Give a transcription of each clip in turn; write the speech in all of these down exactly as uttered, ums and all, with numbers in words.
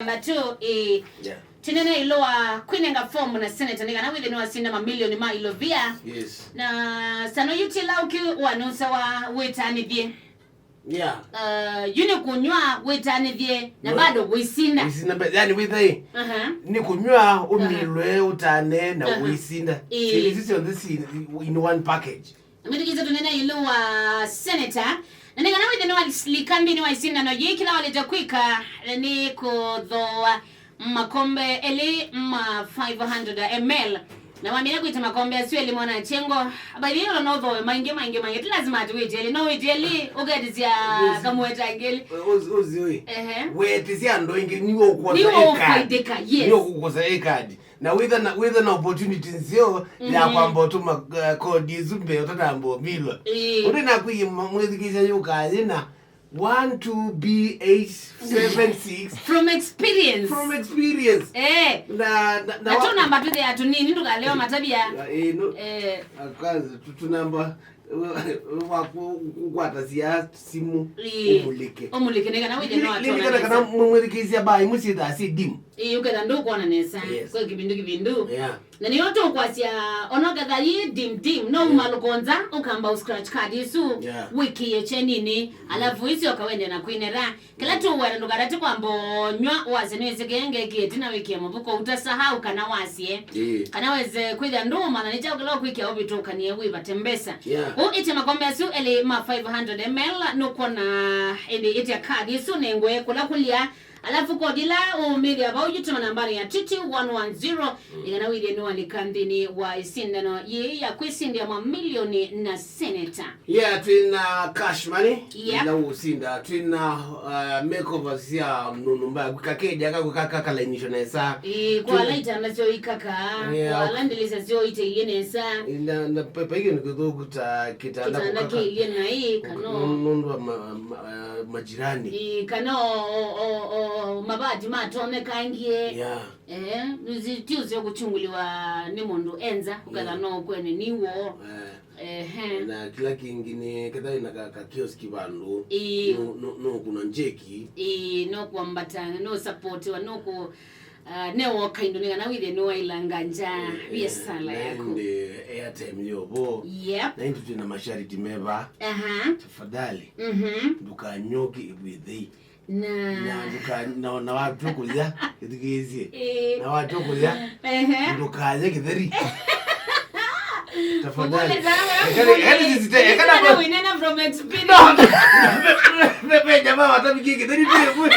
Number two, ĩĩ. Yeah. Tũneene ĩũlũ wa kwĩnenga fomu na seneta nĩ kana wĩthĩe nĩwasinda mamilioni ma ilovia. Yes. Na sano yu ti ĩla ũkĩ wanũsawa wĩtanĩthye. Yeah. Uh, yu nĩ kũnyw'a wĩtanĩthye na bado wĩsinda. Wĩsinda mbe-, yani wĩthĩe. Aha. Nĩ kũnyw'a ũmilwe ũtane na wĩsinda. Ĩĩ. Ici syonthe si in one package. Mwĩthukĩĩsya tũneene ĩũlũ wa seneta. Na nĩ kana wĩthĩe nĩwalika nthĩnĩ wa ĩsindano yĩĩ, kĩla walĩte kwĩka nĩ kũthooa makombe elĩ ma five hundred ml. Na wamina kwĩta makombe asu elĩ mwana kyengo, by the way, no ũthooe maingĩ, maingĩ, maingĩ. Ti lazima atĩ wĩte elĩ. No wĩte elĩ, ũketĩsya kamũetangĩli. Ũzi, ũzi, ũĩ. Ehe. Wetĩsya andũ aingĩ, nĩwe ũkwosa ĩkadi. Nĩwe ũkũkosa ĩkadi. Na wĩtha na, wĩtha na opportunity nzeo ya kwamba ũtũma, uh, kodi ĩsu mbee ũtanamba ũmilwa. Ĩĩ. Ũndũ nakwĩie mwĩthukĩĩsya yũkaa yĩna one two B eight seven six. From experience. From experience. Eh. Na, na, na tũnamba twĩthĩa tũnini, ndũkalewa matavya. Eh, no. Eh. Kwanza, tu-, tũnamba wa ku-, kũkwata sia simũ, ĩĩ, ũmulike. Ũmulike nĩ kana wĩthĩe nĩ atona kana nesa. Mwĩthukĩĩsya baa imwe syĩthaa syĩ dim. Ĩĩ, ũketha ndũkwona nesa. Yes. Kwa kĩvindu kĩvindu. Yeah. Na nĩyo tũkwasya, ona ũketha yĩ dim dim, no umalũkonza, ũkamba u scratch card isu, yeah, wĩkĩe kyeninĩ, alafu icio ũkawende na kwĩnera. Kĩla tũweta ndũkatate kwamba ũnyw'a, wasye nĩwĩsĩ kĩĩ ngekĩe ĩtina wĩkĩe mũvuko, utasahau kana wasye. Ĩĩ. Kana wese kwĩthĩa ndũũmanya nĩ kyaũ kĩla ũkwĩkĩa ũvĩtũkanie wĩvate mbesa. Yeah. Ũu ĩtya makombe asu elĩ ma five hundred ml, nũkwona ĩndĩ ĩtya kadi ĩsu nengwe kũla kũlya. Alafu kodi ĩla ũũmĩthĩa vau, yĩtũma nambanĩ ya two two one one zero, nĩ kana wĩthĩe nĩwalika nthĩnĩ wa ĩsindano yĩĩ ya kwĩsindĩa mamilioni na seneta. Yeah, twĩna cash money, yep, ĩla ũũsinda. Twĩna, uh, makeover sya nũnũmba yaku, kakeja kaku kaka kalainisho nesa. Ĩĩ, kwa ala itanda syoo ikaka, yeah, kwa ala ndĩlĩsya syoo iteilyĩ nesa. Na, na pe-, paingĩ nĩ kĩthũku ta kĩtanda kĩtanda kũkaka. Kĩilyĩ naĩ, kana nũ-, nũndũ wa ma-, ma-, uh, majirani. Ĩĩ, kana o, o, o, o, mavati matonekangie. Yeah. Eh, ti ũseo kũchunguliwa nĩ mũndũ enza, ũketha no ũkwene nĩ woo. Eh. Ehe. Na kĩla kĩngĩ nĩ ketha wĩna ka, ka kioski vandũ, ĩĩ, no, no, no kuna njeki. Ĩĩ, no kwambata, no supportiwa, no kũ, ah, newo kaindo nĩ kana wĩthĩe nĩwailanga nja, eh, biasala yaku. Na ĩndĩ airtime yovo. Yep. Na ĩndĩ twĩna masharti meva. Aha. Tafadhali. Mhm. Ndũkanyoke ĩvwĩthei. Na. Na ndũka-, na, na watwa kũya, ĩthukĩĩsye. Ĩĩ. Na watwa kũya, ehe, ndũkaye kĩtheri. Tafadhali. Ũkũlĩte, ekana, ekana, ekana, ekana, wĩnena from experience. No, ve, ve, ve, ve, jamaa watavikie kĩtheri tu ĩmwe.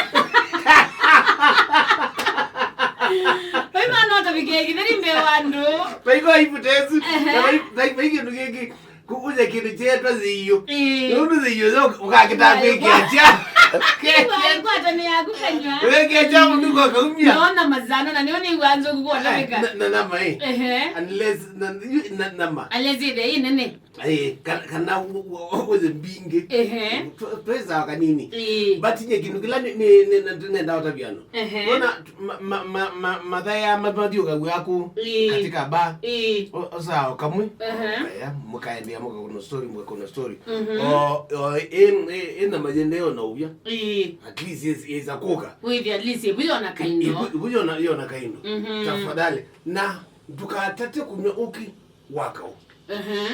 Vai maana ũtavikie kĩtheri mbee wa andũ. Vaiko aibu tesu. Ehe. Na vai, vai, vai kĩndũ kĩngĩ. Kũkũsya kĩndũ kyeetwa thĩiũ. Ĩĩ. Nũndũ thĩiũ yo ũkakĩtaa kwĩkĩa kya. Aikwata nĩ yaku kanywa. Wĩkĩa kya mũndũ kwa kaumya. Nona mazano na nĩo nĩw'aa nzũku kuoneka. Na, na, na mai. Ehe. Unless, na, yu-, na, na ma. Unless ĩthĩa ĩ nene. Ĩĩ, kana, kana wĩthe mbingĩ. Ehe. Twe-, twĩsaa kanini. Ĩĩ. But nye kĩndũ kĩla nĩ, nĩ, nĩ, nĩ, nenda ũtaviano. Ehe. Nona ma, ma, ma, ma, mathaya mathiũkaw'a aku, ĩĩ, katika bar. Ĩĩ. O, o saa o kamwe. Ehe. Aya, mũkaendelea mũkakũna story, mũkakũna story. Mhm. O, o, ĩ, ĩ, ĩna mayendeeo na ũvya. Ĩĩ. At least is, is a coca. Wĩthĩa at least ĩvu yona kaindo. Ĩvu, ĩvu yona, yona kaindo. Mhm. Tafadhali. Na ndũkatate kũnyw'a ũkĩ wa kaũ. Ehe.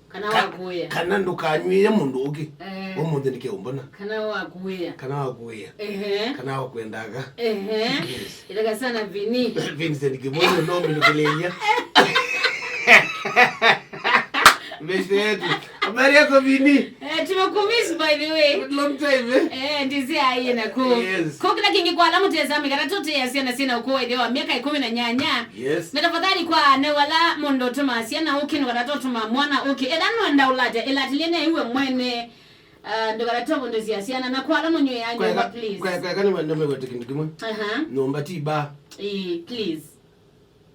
Kana ka-, wakũĩa. Kana ndũkanyw'ĩe mũndũ ũngĩ. Eh. Ũmũnthĩ nĩkĩũmbona. Kana wakũĩa. Kana wakũĩa. Ehe. Kana wakwendaga. Ehe. Yes. Ĩtheka sana Vini. Vincent Kĩmũnũ no mĩlũkĩlĩĩlya. Beshte yetu. Habari yako Vini? Eh, tumekumiss by the way. Long time, eh? Eh, ndizi aye na ku. Yes. Kwa kila kingi kwa alamu tezami, kana tũtĩĩa syana syĩna ũkũũ wa ĩtheo wa myaka ĩkũmi na nyanya. Yes. Na tafadhali kwa nĩ wala mũndũ ũtũmaa syana ũkĩ, ndũkatata ũtũmaa mwana ũkĩ. Ethĩwa nũenda ũlate, ĩlatĩlye na iwe mwene. Ah, ndũkatata ũvundũsya syana na kwa ala mũnyw'ĩaa njoka, please. Kweka, kweka, nĩ nĩmegwete kĩndũ kĩmwe. Aha. Nyũmba ti bar. Ĩĩ, please.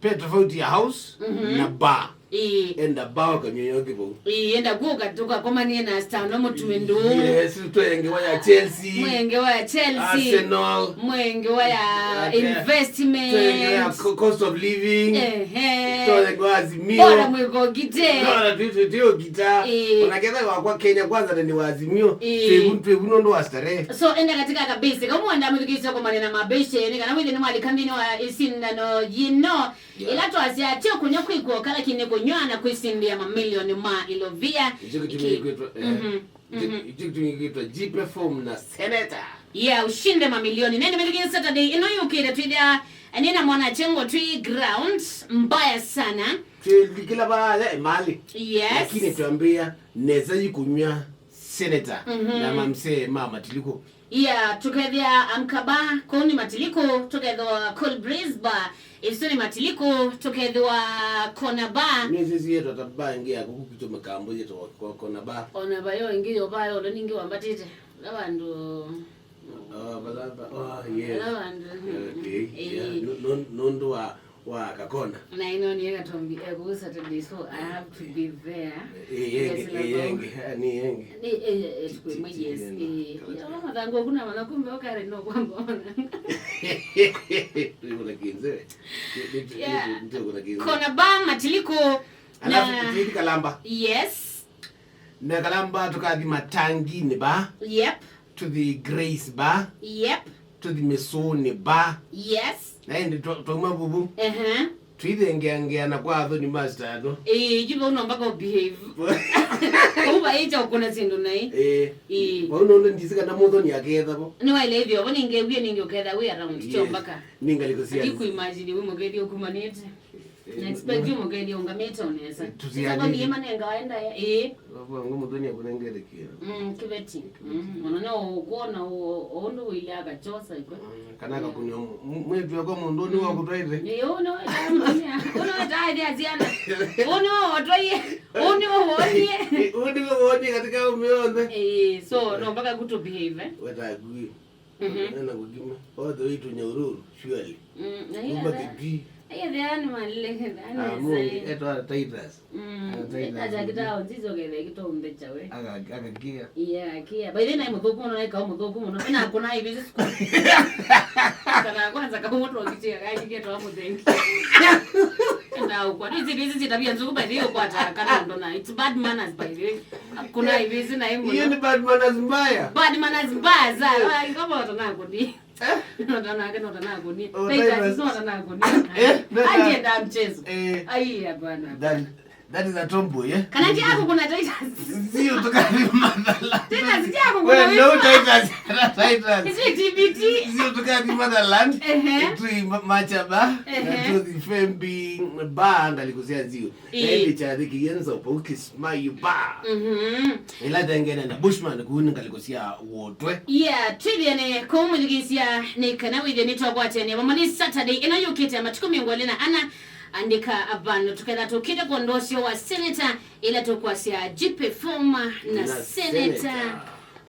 Pe tofauti ya house, mhm, na bar. Ĩĩ. Enda bao kamioyo kĩvau. Ĩĩ, enda kuo ka-, tũkakomanie na Stano mũtume ndũũ. Yes, twĩ ngewa ya Chelsea. Mwĩ ngewa ya Chelsea. Arsenal. Mwĩ ngewa ya, okay, investment. Twĩ ngewa ya co-, cost of living. Ehe. Twĩ ngewa ya Azimio. Bora mwĩko gite. Bora tu, tu, tu gita. Ĩĩ. Ona ketha wakwa Kenya Kwanza na nĩ wa Azimio. Ĩĩ. Twĩ vu, twĩ vu nũndũ wa starehe. So, enda katika kabisa. Kama mwenda mũthikisha kwa maneno mabeshe, nĩ kana wĩthĩ nĩ mwalika nthĩnĩ wa ĩsindano yĩno. Yeah. Ĩla twasya atĩ ũkũnywa kwĩkw'oka, lakini kũnywa na kwĩsindĩa mamilioni ma ilovia. Nĩkyo kĩtumi ĩkwĩtwa, eh, mhm, nĩkyo, mhm, nĩkyo kĩtumi ĩkwĩtwa Jipe Form na Senator. Yeah, ushinde mamilioni. Nene mĩthikĩe Saturday ĩno yũkĩte twĩthĩa nĩ na mwana chengo twĩ ground mbaya sana. Twĩlikĩla vaya imali. Yes. Lakini twambĩa nesa yĩkũnywa Senator, mhm, na mamsee ma Matiliku. Yeah, tũkethĩa Amka Bar, kũu nĩ Matiliku, tũkethĩwa Cool Breeze Bar, ĩsu nĩ Matiliku, tũkethĩwa Corner Bar. Nĩsĩ sietwa ta bar ĩngĩ ya kũku kwitũ Mĩkambo yĩtwa kwa Corner Bar. Ona vayo ĩngĩ yo vayo ũla ningĩ wambatĩte. La vandũ. Oh, balaba. Oh, yes. La vandũ. Okay. Eh. Yeah. Nũ-, nũ-, nũndũ wa wa Kakona. Na ĩno nĩ ĩgatombi, eh, kũu Saturday, so I have to be there. Eh, yenge, yes, eh, yenge, eh, nĩ yenge. Nĩ, eh, eh, eh, kwĩ mwe, yes, eh, eh, mathango kuna mana kumbe okare no kwamba ona. Nĩ kuna kinze. Nĩ, nĩ, nĩ, yeah, nĩ, nĩ kuna kinze. Corner Bar Matiliku. Alafu na tũithi Kalamba. Yes. Na Kalamba tũkathi Matanginĩ Bar. Yep. Tũthi Grace Bar. Yep. Tũthi Mĩsũnĩ Bar. Yes. Na ĩndĩ twa-, twauma vuvu. Ehe. Twĩthengeangeana kwa athoni ma Stano. Ĩĩ, yu vau no mpaka ũbehave. Kũu vaĩkya ũkũna syĩndũ naĩ. Ĩĩ. Ĩĩ. Vau nũndũ ndisi kana mũthoni aketha vo. Nĩwaĩle ĩthĩo vo nĩngewie nĩngĩ ũketha wĩ around, yes, kyo mpaka. Nĩ ngalĩko cia. Ndikuimagine wĩ mũkethia ũkumanĩte. Na expect you mũkethia ũngamĩte onesa. Tũsianĩte. Sasa kwa ndiye manenga waenda ya. Ĩĩ. Vavo ngo mũthoni akunengere kĩo. Mm, kĩveti. Mm, ona no kuona o, o ũndũ wĩile akachosa ikwe. Mm, kana, yeah, akakunio mu-, mu-, mwĩtu kwa mũndũ nĩ wa kũtwaire. Ĩĩ, ũno weta mũthoni. Ũno weta athi aziana. Ũno otwaie. Ũno wonie. Ũno wonie katika ũmĩonde. Ĩĩ, so no mpaka kuto behave. Weta gui. Mhm. Ena kũkima. Othe witũ Nyahururu, surely. Mm, na hiyo kuma the, Kitui. Hiyo the animal, the animal. Ah, Mungu, etwa Titus. Mm, ah, Titus. Aja kitao, nzizo kele kito mbecha we. Aga, agakia. Yeah, kia. By the way, naĩ mũthũku mũno, naĩ kao mũthũku mũno. Ena kuna hivi siku. Kana kwanza kama mtu akitia, kaji kieto hapo thank you. Enda ukwa. Hizi, hizi tabia nzuri, by the way, kwa kana ndo na. It's bad manners, by the way. Kuna hivi hizi na himu. Hiyo ni bad manners mbaya. Bad manners mbaya sana. Yes. Ai, kama watu nako ni. Eh? Nota nake, nota nako ni. Oh, Titus, Titus, nota nako ni. Eh? Nota. Aje nda mchezo. Eh. Ai, hapana. That, that is a tomboy, eh? Kana je ako kuna Titus. Sio tukathi motherland. Titus je ako kuna. Well, no, Titus. Titus. Is it T B T? Sio tukathi motherland. Ehe. Tui ma-, machaba. Ehe. Tui fembi ba ndalikusia zio. Ĩĩ. Ĩndĩ kyathĩkĩie nzau vau Kismayu Bar. Mhm. Ĩla ĩthengene na Bushman kũu nĩ ngalĩko sya Wotwe. Yeah, twĩthĩane kũu mwĩthikĩĩsya nĩ kana wĩthĩe nĩtwakwatania vamwe nĩ Saturday ĩno yũkĩte ya matukũ mĩongo ĩlĩ na ana. Andĩka avano tũketha tũkĩte kwondũ ũseo wa Senator ĩla tũkwasya Jipe Form na, na Senator. Senator.